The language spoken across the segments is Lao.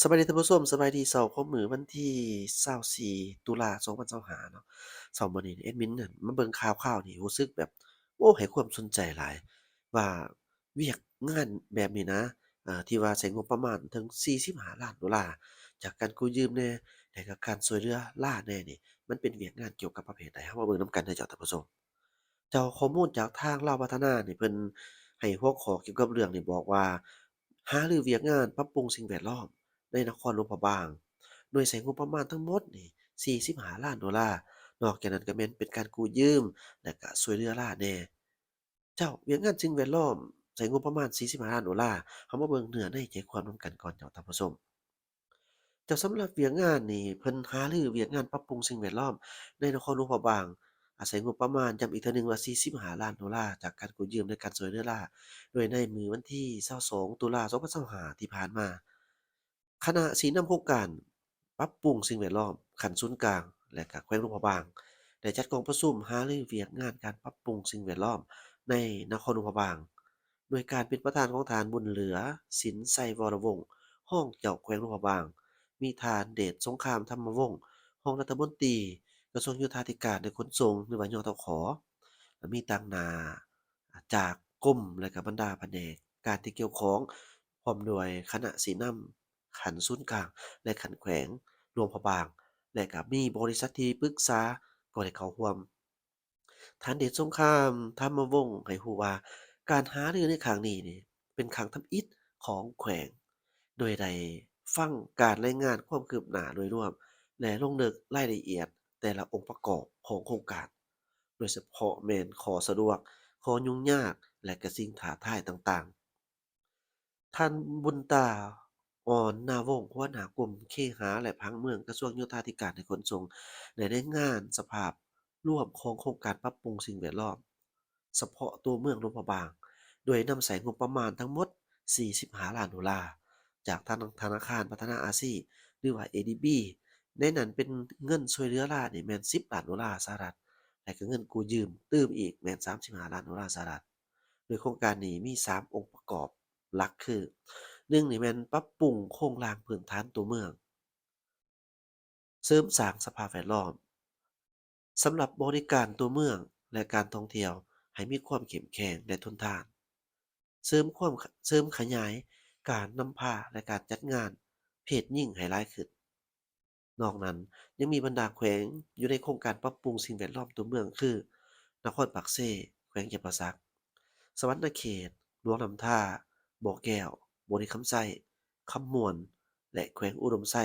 ສະບາຍດີທ່ານຜູ້ຊົມ, ສະບາຍດີເຊົ້າຂອງມື້ວັນທີຊາວສີ່ ຕຸລາ ສອງພັນຊາວຫ້າເນາະ. ເຊົ້າມື້ນີ້ແອດມິນນັ້ນມາເບິ່ງຂ່າວຄາວນີ້ ຮູ້ສຶກແບບ ໂອ້ ໃຫ້ຄວາມສົນໃຈຫຼາຍ ວ່າວຽກງານແບບນີ້ນະ ເອີ ທີ່ວ່າໃຊ້ງົບປະມານເຖິງສີ່ສິບຫ້າລ້ານໂດລາ ຈາກການກູ້ຢືມແດ່ ແລະ ກໍການຊ່ວຍເຫຼືອລາວແດ່ນີ້ ມັນເປັນວຽກງານກ່ຽວກັບປະເພດໃດ? ເຮົາມາເບິ່ງນຳກັນເດີເຈົ້າທ່ານຜູ້ຊົມ. ເຈົ້າ ຂໍ້ມູນຈາກທາງລາວພັດທະນານີ້ ເພິ່ນໃຫ້ຫົວຂໍ້ກ່ຽວກັບເລື່ອງນີ້ບອກວ່າ ຫາລືວຽກງານປັບປຸງສິ່ງແວດລ້ອມໃນນະຄອນຫຼວງພະບາງ ໂດຍໃຊ້ງົບປະມານທັງໝົດນີ້ສີ່ສິບຫ້າລ້ານໂດລາ. ນອກຈາກນັ້ນກໍແມ່ນເປັນການກູ້ຢືມ ແລະ ກະຊ່ວຍເຫຼືອລາວແດ່. ເຈົ້າ ວຽກງານສິ່ງແວດລ້ອມໃຊ້ງົບປະມານສີ່ສິບຫ້າລ້ານໂດລາ. ເຮົາມາເບິ່ງເນື້ອໃນໃຈຄວາມນຳກັນກ່ອນເຈົ້າທ່ານຜູ້ຊົມ. ເຈົ້າ ສຳລັບວຽກງານນີ້ ເພິ່ນຫາລືວຽກງານປັບປຸງສິ່ງແວດລ້ອມໃນນະຄອນຫຼວງພະບາງ ອາໄສງົບປະມານ ຢ້ຳອີກເທື່ອໜຶ່ງວ່າສີ່ສິບຫ້າລ້ານໂດລາ ຈາກການກູ້ຢືມ ແລະ ການຊ່ວຍເຫຼືອລາວ ໂດຍໃນມື້ວັນທີຊາວສອງ ຕຸລາ ສອງພັນຊາວຫ້າທີ່ຜ່ານມາ ຄະນະຊີ້ນຳໂຄງການປັບປຸງສິ່ງແວດລ້ອມຂັ້ນສູນກາງ ແລະ ກະແຂວງຫຼວງພະບາງ ໄດ້ຈັດກອງປະຊຸມຫາລືວຽກງານການປັບປຸງສິ່ງແວດລ້ອມໃນນະຄອນຫຼວງພະບາງ ໂດຍການເປັນປະທານຂອງທ່ານ ບຸນເຫຼືອ ສິນໄຊວໍລະວົງ ຮອງເຈົ້າແຂວງຫຼວງພະບາງ, ມີທ່ານ ເດດສົງຄາມ ທຳມະວົງ ຮອງລັດຖະມົນຕີກະຊວງໂຍທາທິການ ແລະ ຂົນສົ່ງ ຫຼືວ່າ ຍທຂ, ແລະ ມີຕາງໜ້າຈາກກົມ ແລະ ກະບັນດາພະແນກການທີ່ກ່ຽວຂ້ອງ ພ້ອມດ້ວຍຄະນະຊີ້ນຳຂັ້ນສູນກາງ ແລະ ຂັ້ນແຂວງຫຼວງພະບາງ ແລະ ກະມີບໍລິສັດທີ່ປຶກສາກໍໄດ້ເຂົ້າຮ່ວມ. ທ່ານ ເດດສົງຄາມ ທຳມະວົງ ໃຫ້ຮູ້ວ່າ ການຫາລືໃນຄັ້ງນີ້ນີ້ ເປັນຄັ້ງທຳອິດຂອງແຂວງ ໂດຍໄດ້ຟັງການລາຍງານຄວາມຄືບໜ້າໂດຍລວມ ແລະ ລົງເລິກລາຍລະອຽດແຕ່ລະອົງປະກອບຂອງໂຄງການ, ໂດຍສະເພາະແມ່ນຂໍ້ສະດວກ, ຂໍ້ຫຍຸ້ງຍາກ ແລະ ກະສິ່ງທ້າທາຍຕ່າງໆ. ທ່ານ ບຸນຕາ ອ່ອນນາວົງ ຫົວໜ້າກົມເຄຫາ ແລະ ຜັງເມືອງ ກະຊວງໂຍທາທິການ ແລະ ຂົນສົ່ງ ໄດ້ລາຍງານສະພາບລວມຂອງໂຄງການປັບປຸງສິ່ງແວດລ້ອມສະເພາະຕົວເມືອງຫຼວງພະບາງ ໂດຍນຳໃຊ້ງົບປະມານທັງໝົດສີ່ສິບຫ້າລ້ານໂດລາ ຈາກທາງທະນາຄານພັດທະນາອາຊີ ຫຼືວ່າ ເອດີບີ, ໃນນັ້ນເປັນເງິນຊ່ວຍເຫຼືອລາວນີ້ແມ່ນສິບລ້ານໂດລາສະຫະລັດ ແລະ ກະເງິນກູ້ຢືມຕື່ມອີກແມ່ນສາມສິບຫ້າລ້ານໂດລາສະຫະລັດ. ໂດຍໂຄງການນີ້ມີສາມອົງປະກອບຫຼັກຄື ໜຶ່ງນີ້ແມ່ນປັບປຸງໂຄງລ່າງພື້ນຖານຕົວເມືອງ, ເສີມສ້າງສະພາບແວດລ້ອມສຳລັບບໍລິການຕົວເມືອງ ແລະ ການທ່ອງທ່ຽວໃຫ້ມີຄວາມເຂັ້ມແຂງ ແລະ ທົນທານ, ເສີມຄວາມ ເສີມຂະຫຍາຍການນຳພາ ແລະ ການຈັດງານເພດຍິງໃຫ້ຫຼາຍຂຶ້ນ. ນອກນັ້ນຍັງມີບັນດາແຂວງຢູ່ໃນໂຄງການປັບປຸງສິ່ງແວດລ້ອມຕົວເມືອງຄື ນະຄອນປາກເຊ, ແຂວງຈຳປາສັກ, ສະຫວັນນະເຂດ, ຫຼວງນ້ຳທາ, ບໍ່ແກ້ວ, ບໍລິຄຳໄຊ, ຄຳມ່ວນ ແລະ ແຂວງອຸດົມໄຊ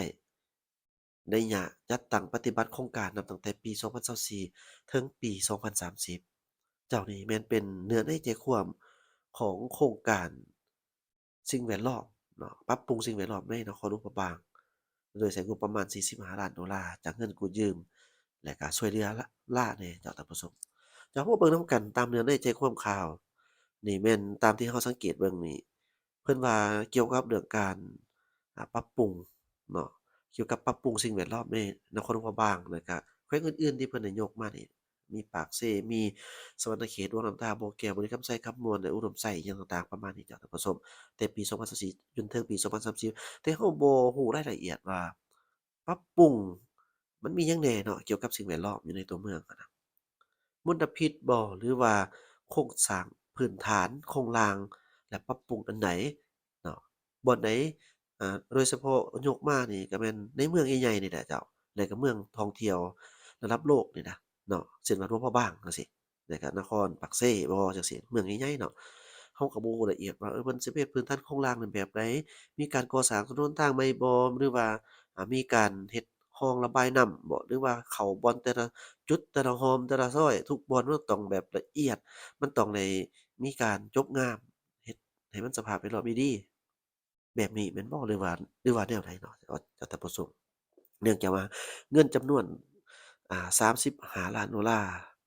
ໄລຍະຈັດຕັ້ງປະຕິບັດໂຄງການນັບຕັ້ງແຕ່ປີສອງພັນຊາວສີ່ ເຖິງປີສອງພັນສາມສິບ. ເຈົ້າ ນີ້ແມ່ນເປັນເນື້ອໃນໃຈຄວາມຂອງໂຄງການ ສິ່ງແວດລ້ອມເນາະ, ປັບປຸງສິ່ງແວດລ້ອມໃນນະຄອນຫຼວງພະບາງ ໂດຍໃຊ້ງົບປະມານສີ່ສິບຫ້າລ້ານໂດລາ ຈາກເງິນກູ້ຢືມ ແລະ ກະຊ່ວຍເຫຼືອລາວແດ່ເຈົ້າທ່ານຜູ້ຊົມ. ເຈົ້າ ເຮົາມາເບິ່ງນຳກັນຕາມເນື້ອໃນໃຈຄວາມຂ່າວ ນີ້ແມ່ນຕາມທີ່ເຮົາສັງເກດເບິ່ງນີ້ ເພິ່ນວ່າກ່ຽວກັບເລື່ອງການ ອາ ປັບປຸງເນາະ, ກ່ຽວກັບປັບປຸງສິ່ງແວດລ້ອມໃນນະຄອນຫຼວງພະບາງ ແລະ ກະແຂວງອື່ນໆທີ່ເພິ່ນໄດ້ຍົກມານີ້ ມີປາກເຊ, ມີສະຫວັນນະເຂດ, ຫຼວງນ້ຳທາ, ບໍ່ແກ້ວ, ບໍລິຄຳໄຊ, ຄຳມ່ວນ ແລະ ອຸດົມໄຊ ອີ່ຫຍັງຕ່າງໆປະມານນີ້ເຈົ້າທ່ານຜູ້ຊົມ, ແຕ່ປີສອງພັນຊາວສີ່ ຈົນເຖິງປີສອງພັນສາມສິບ ແຕ່ເຮົາບໍ່ຮູ້ລາຍລະອຽດວ່າປັບປຸງມັນມີຫຍັງແດ່ເນາະ ກ່ຽວກັບສິ່ງແວດລ້ອມຢູ່ໃນຕົວເມືອງຫັ້ນນະ ມົນລະພິດບໍ່ ຫຼືວ່າໂຄງສ້າງພື້ນຖານໂຄງລ່າງ ແລະ ປັບປຸງອັນໃດເນາະ ບ່ອນໃດ ອາ ໂດຍສະເພາະຍົກມານີ້ກະແມ່ນໃນເມືອງໃຫຍ່ໆນີ້ແຫຼະເຈົ້າ ແລະ ກະເມືອງທ່ອງທ່ຽວລະດັບໂລກນີ້ນະເນາະ ເຊັ່ນວ່າຫຼວງພະບາງຈັ່ງຊີ້ ແລະ ກະນະຄອນປາກເຊບໍ່ ຈັ່ງຊີ້ ເມືອງໃຫຍ່ໆເນາະ ເຮົາກະບໍ່ຮູ້ລະອຽດວ່າ ເອີ ເພິ່ນຊິເຮັດພື້ນຖານໂຄງລ່າງນັ້ນແບບໃດ ມີການກໍ່ສ້າງຖະໜົນທາງໃໝ່ບໍ່ ຫຼືວ່າ ອາ ມີການເຮັດຮ່ອງລະບາຍນ້ຳບໍ່ ຫຼືວ່າເຂົ້າບ່ອນແຕ່ລະຈຸດ ແຕ່ລະຮ່ອມ ແຕ່ລະຊອຍ ທຸກບ່ອນມັນຕ້ອງແບບລະອຽດ ມັນຕ້ອງໄດ້ມີການຈົບງາມ ເຮັດໃຫ້ມັນສະພາບແວດລ້ອມດີໆ ແບບນີ້ແມ່ນບໍ່ ຫຼືວ່າ ຫຼືວ່າແນວໃດເນາະ ເຈົ້າ ເຈົ້າທ່ານຜູ້ຊົມ? ເນື່ອງຈາກວ່າເງິນຈຳນວນ ອາ ສາມສິບຫ້າລ້ານໂດລາ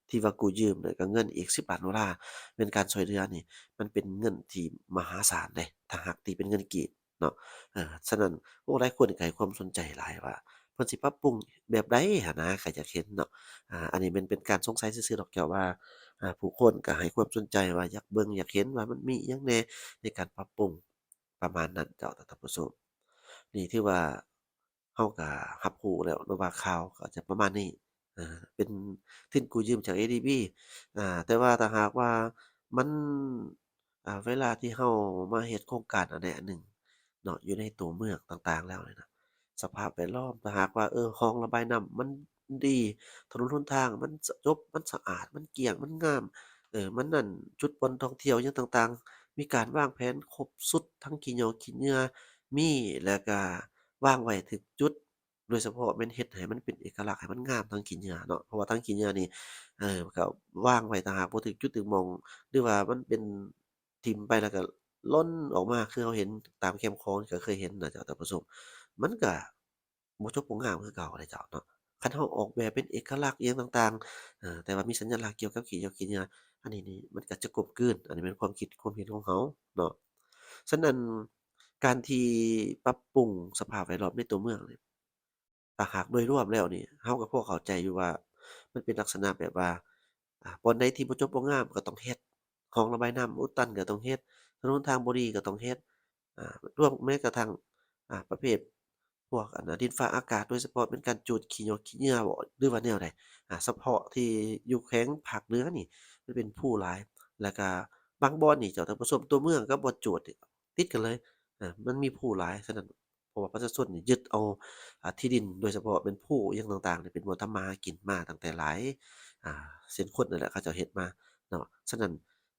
ທີ່ວ່າກູ້ຢືມ ແລ້ວກະເງິນອີກສິບລ້ານໂດລາ ແມ່ນການຊ່ວຍເຫຼືອນີ້ ມັນເປັນເງິນທີ່ມະຫາສານເດ້ ຖ້າຫາກຕີເປັນເງິນກີບເນາະ. ເອີ ສະນັ້ນ ໂອ້ ຫຼາຍຄົນກະໃຫ້ຄວາມສົນໃຈຫຼາຍວ່າ ເພິ່ນຊິປັບປຸງແບບໃດຫັ້ນນະ ກະຢາກເຫັນເນາະ. ອາ ອັນນີ້ແມ່ນເປັນການສົງໄສຊື່ໆດອກເຈົ້າ ວ່າ ອາ ຜູ້ຄົນກະໃຫ້ຄວາມສົນໃຈວ່າຢາກເບິ່ງຢາກເຫັນວ່າມັນມີອີ່ຫຍັງແດ່ໃນການປັບປຸງ ປະມານນັ້ນເຈົ້າທ່ານຜູ້ຊົມ. ນີ້ຖືວ່າເຮົາກໍຮັບຮູ້ແລ້ວເນາະວ່າຂ່າວກໍຈະປະມານນີ້ ເປັນທຶນກູ້ຢືມຈາກ ເອດີບີ ອາ ແຕ່ວ່າຖ້າຫາກວ່າມັນ ອາ ເວລາທີ່ເຮົາມາເຮັດໂຄງການອັນໃດອັນໜຶ່ງເນາະ ຢູ່ໃນຕົວເມືອງຕ່າງໆແລ້ວນີ້ນະ ສະພາບແວດລ້ອມ ຖ້າຫາກວ່າ ເອີ ຮ່ອງລະບາຍນ້ຳມັນດີ ຖະໜົນຫົນທາງມັນສະຈົບ ມັນສະອາດ ມັນກ້ຽງ ມັນງາມ ເອີ ມັນນັ້ນ ຈຸດບ່ອນທ່ອງທ່ຽວຫຍັງຕ່າງໆ ມີການວາງແຜນຄົບຊຸດ ທັງຂີ້ຫຍໍ້ຂີ້ເຫຍື້ອມີ ແລ້ວກະວາງໄວ້ຖືກຈຸດ ໂດຍສະເພາະແມ່ນເຮັດໃຫ້ມັນເປັນເອກະລັກ ໃຫ້ມັນງາມທາງຂີ້ເຫຍື້ອເນາະ ເພາະວ່າທາງຂີ້ເຫຍື້ອນີ້ ເອີ ກໍວາງໄວ້ ຖ້າຫາກບໍ່ຖືກຈຸດຖືກໝ່ອງ ຫຼືວ່າມັນເປັນ ຖິ້ມໄປແລ້ວກໍຫຼົ່ນອອກມາ ຄືເຮົາເຫັນຕາມແຄມຂອງ ກໍເຄີຍເຫັນນະເຈົ້າທ່ານຜູ້ຊົມ ມັນກໍບໍ່ຈົບບໍ່ງາມຄືເກົ່າເດ້ເຈົ້າເນາະ. ຄັນເຮົາອອກແບບເປັນເອກະລັກອີ່ຫຍັງຕ່າງໆ ເອີ ແຕ່ວ່າມີສັນຍະລັກກ່ຽວກັບຂີ້ຫຍໍ້ຂີ້ເຫຍື້ອ ອັນນີ້ນີ້ມັນກໍຈະກົມກືນ ອັນນີ້ແມ່ນຄວາມຄິດຄວາມເຫັນຂອງເຮົາເນາະ. ສະນັ້ນ ການທີ່ປັບປຸງສະພາບແວດລ້ອມໃນຕົວເມືອງນີ້ ຖ້າຫາກໂດຍລວມແລ້ວນີ້ ເຮົາກໍພໍເຂົ້າໃຈຢູ່ວ່າ ມັນເປັນລັກສະນະແບບວ່າ ອາ ບ່ອນໃດທີ່ບໍ່ຈົບບໍ່ງາມກໍຕ້ອງເຮັດ, ຮ່ອງລະບາຍນ້ຳອຸດຕັນກໍຕ້ອງເຮັດ, ຖະໜົນທາງບໍ່ດີກໍຕ້ອງເຮັດ, ອາ ລວມແມ້ກະທັ້ງ ອາ ປະເພດພວກ ອັນ ດິນຟ້າອາກາດ ໂດຍສະເພາະແມ່ນການຈູດຂີ້ຫຍໍ້ຂີ້ເຫຍື້ອບໍ ຫຼືວ່າແນວໃດ ອາ ສະເພາະທີ່ຢູ່ແຂວງພາກເໜືອນີ້ ມັນເປັນພູຫຼາຍ ແລ້ວກະບາງບ່ອນນີ້ ເຈົ້າທ່ານຜູ້ຊົມ ຕົວເມືອງກັບບ່ອນຈູດຕິດກັນເລີຍ ອາ ມັນມີພູຫຼາຍ ສະນັ້ນ ເພາະວ່າປະຊາຊົນນີ້ຍຶດເອົາ ອາ ທີ່ດິນ ໂດຍສະເພາະແມ່ນພູອີ່ຫຍັງຕ່າງໆນີ້ ເປັນບ່ອນທຳມາຫາກິນມາຕັ້ງແຕ່ຫຼາຍ ອາ ເຊັ່ນຄົນນັ້ນແຫຼະ ເຂົາເຈົ້າເຮັດມາເນາະ. ສະນັ້ນ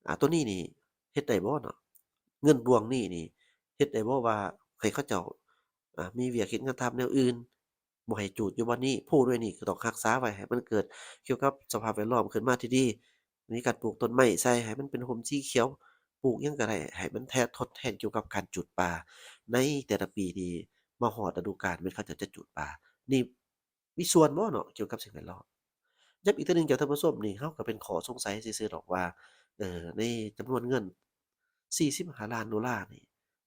ອາ ຕົວນີ້ນີ້ເຮັດໄດ້ບໍ່ເນາະ? ເງິນບ່ວງນີ້ນີ້ເຮັດໄດ້ບໍ່ວ່າໃຫ້ເຂົາເຈົ້າ ອາ ມີວຽກເຮັດງານທຳແນວອື່ນ ບໍ່ໃຫ້ຈູດຢູ່ບ່ອນນີ້ ພູໜ່ວຍນີ້ກໍຕ້ອງຮັກສາໄວ້ ໃຫ້ມັນເກີດກ່ຽວກັບສະພາບແວດລ້ອມຂຶ້ນມາທີ່ດີ ມີການປູກຕົ້ນໄມ້ໃສ່ໃຫ້ມັນເປັນຮົ່ມສີຂຽວ ປູກຫຍັງກໍໄດ້ໃຫ້ມັນແທນ ທົດແທນກ່ຽວກັບການຈູດປ່າໃນແຕ່ລະປີທີ່ມາຮອດລະດູການແມ່ນເຂົາເຈົ້າຈະຈູດປ່າ ນີ້ມີສ່ວນບໍ່ເນາະ ກ່ຽວກັບສິ່ງແວດລ້ອມ? ຢ້ຳອີກເທື່ອໜຶ່ງເຈົ້າທ່ານຜູ້ຊົມ ນີ້ເຮົາກໍເປັນຂໍ້ສົງໄສຊື່ໆດອກວ່າ ເອີ ໃນຈຳນວນເງິນສີ່ສິບຫ້າລ້ານໂດລານີ້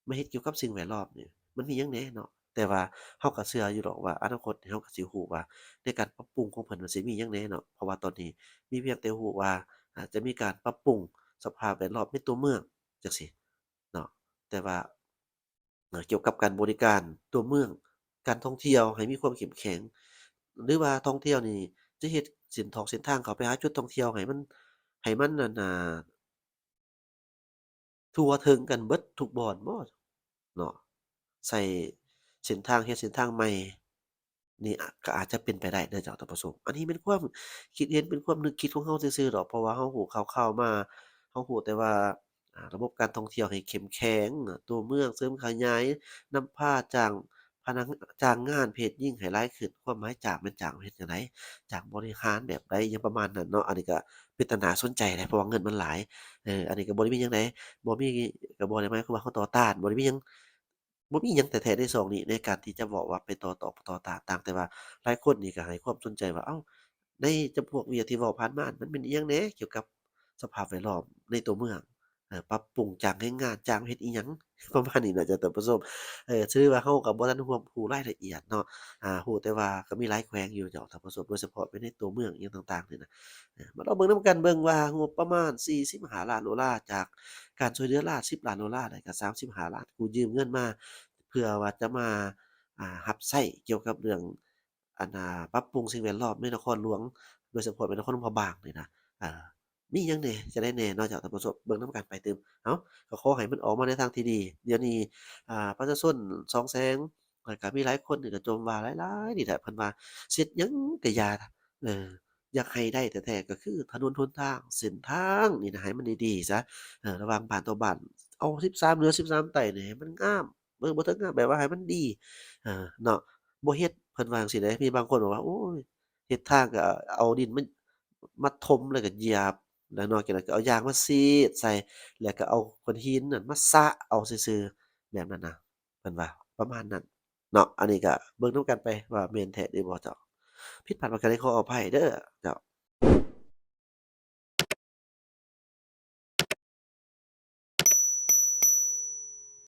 ມາເຮັດກ່ຽວກັບສິ່ງແວດລ້ອມນີ້ ມັນມີຫຍັງແດ່ເນາະ? ແຕ່ວ່າເຮົາກໍເຊື່ອຢູ່ດອກວ່າ ອະນາຄົດນີ້ເຮົາກໍຊິຮູ້ວ່າ ໃນການປັບປຸງຂອງເພິ່ນມັນຊິມີຫຍັງແດ່ເນາະ ເພາະວ່າຕອນນີ້ມີພຽງແຕ່ຮູ້ວ່າ ອາ ຈະມີການປັບປຸງສະພາບແວດລ້ອມໃນຕົວເມືອງຈັ່ງຊີ້ເນາະ ແຕ່ວ່າ ເອີ ກ່ຽວກັບການບໍລິການຕົວເມືອງ ການທ່ອງທ່ຽວໃຫ້ມີຄວາມເຂັ້ມແຂງ ຫຼືວ່າທ່ອງທ່ຽວນີ້ຈະເຮັດເສັ້ນທອກເສັ້ນທາງເຂົ້າໄປຫາຈຸດທ່ອງທ່ຽວໃຫ້ມັນ ໃຫ້ມັນ ອັນ ອາ ທົ່ວເຖິງກັນເບິດທຸກບ່ອນບໍ່ເນາະ ໃສ່ເສັ້ນທາງ ເຮັດເສັ້ນທາງໃໝ່ນີ້ ອາ ກໍອາດຈະເປັນໄປໄດ້ເດີເຈົ້າທ່ານຜູ້ຊົມ. ອັນນີ້ແມ່ນຄວາມຄິດເຫັນ ເປັນຄວາມນຶກຄິດຂອງເຮົາຊື່ໆດອກ ເພາະວ່າເຮົາຮູ້ຂ່າວໆມາ ເຮົາຮູ້ແຕ່ວ່າ ອາ ລະບົບການທ່ອງທ່ຽວໃຫ້ເຂັ້ມແຂງ ຕົວເມືອງເສີມຂະຫຍາຍ ນຳພາຈ້າງ ພະນັກ ຈ້າງງານເພດຍິງໃຫ້ຫຼາຍຂຶ້ນ ຄວາມໝາຍຈ້າງແມ່ນຈ້າງເຮັດຈັ່ງໃດ ຈ້າງບໍລິຫານແບບໃດ ຫຍັງປະມານນັ້ນເນາະ. ອັນນີ້ກໍເປັນຕາໜ້າສົນໃຈເດ ເພາະວ່າເງິນມັນຫຼາຍ ເອີ ອັນນີ້ກໍບໍ່ໄດ້ມີຫຍັງໃດ ບໍ່ມີ ກໍບໍ່ໄດ້ໝາຍຄວາມວ່າເຮົາຕໍ່ຕ້ານ ບໍ່ໄດ້ມີຫຍັງ ບໍ່ມີຫຍັງແທ້ໆໃນຊ່ອງນີ້ ໃນການທີ່ຈະເວົ້າວ່າໄປຕໍ່ ຕໍ່ ຕໍ່ຕ້ານ ຕ່າງແຕ່ວ່າຫຼາຍຄົນນີ້ກໍໃຫ້ຄວາມສົນໃຈວ່າ ເອົ້າ ໃນຈຳພວກວຽກທີ່ເວົ້າຜ່ານມາ ມັນແມ່ນອີ່ຫຍັງແດ່ກ່ຽວກັບສະພາບແວດລ້ອມໃນຕົວເມືອງ ເອີ ປັບປຸງຈ້າງແຮງງານ ຈ້າງເຮັດອີ່ຫຍັງ ປະມານນີ້ນະເຈົ້າທ່ານຜູ້ຊົມ. ເອີ ຖືວ່າເຮົາກໍບໍ່ທັນຮວບຮູ້ລາຍລະອຽດເນາະ ອາ ຮູ້ແຕ່ວ່າກໍມີຫຼາຍແຂວງຢູ່ເຈົ້າທ່ານຜູ້ຊົມ ໂດຍສະເພາະແມ່ນໃນຕົວເມືອງອີ່ຫຍັງຕ່າງໆນີ້ນະ. ເອີ ມາລອງເບິ່ງນຳກັນເບິ່ງວ່າງົບປະມານສີ່ສິບຫ້າລ້ານໂດລາ ຈາກການຊ່ວຍເຫຼືອລ້ານ ສິບລ້ານໂດລາ ແລ້ວກໍສາມສິບຫ້າລ້ານ ກູ້ຢືມເງິນມາ ເພື່ອວ່າຈະມາ ອາ ຮັບໃຊ້ກ່ຽວກັບເລື່ອງ ອັນ ອາ ປັບປຸງສິ່ງແວດລ້ອມໃນນະຄອນຫຼວງ ໂດຍສະເພາະແມ່ນນະຄອນຫຼວງພະບາງນີ້ນະ ເອີ ມີຫຍັງແດ່ ຈະໄດ້ແດ່ເນາະເຈົ້າທ່ານຜູ້ຊົມ ເບິ່ງນຳກັນໄປຕື່ມ. ເອົ້າ ກໍຂໍໃຫ້ມັນອອກມາໃນທາງທີ່ດີ. ດຽວນີ້ ອາ ປະຊາຊົນສອງແສງ ແລ້ວກໍມີຫຼາຍຄົນນີ້ກໍຈົ່ມວ່າຫຼາຍໆນີ້ແຫຼະ ເພິ່ນວ່າເຮັດຫຍັງກໍຢ່າ ເອີ ຢາກໃຫ້ໄດ້ແທ້ໆ ກໍຄືຖະໜົນຫົນທາງ ເສັ້ນທາງນີ້ນະ ໃຫ້ມັນດີໆຊະ ເອີ ລະຫວ່າງບ້ານຕໍ່ບ້ານ ເອົາສິບສາມເໜືອ ສິບສາມໃຕ້ນີ້ໃຫ້ມັນງາມ ເບິ່ງບໍ່ເຖິງງາມ ແບບວ່າໃຫ້ມັນດີ ເອີ ເນາະ ບໍ່ເຮັດ ເພິ່ນວ່າຈັ່ງຊີ້ເດ້. ມີບາງຄົນບອກວ່າ ໂອ້ຍ ເຮັດທາງກໍເອົາດິນມາ ມາຖົມ ແລ້ວກໍຢຽບ ແລ້ວນອກຈາກນັ້ນກໍເອົາຢາງມາສີດໃສ່ ແລ້ວກໍເອົາກ້ອນຫີນນັ້ນມາສະເອົາຊື່ໆ ແບບນັ້ນນະ ເພິ່ນວ່າປະມານນັ້ນເນາະ. ອັນນີ້ກໍເບິ່ງນຳກັນໄປວ່າແມ່ນແທ້ຫຼືບໍ່ເຈົ້າ. ຜິດພາດປະການໃດຂໍອະໄພເດີເຈົ້າ.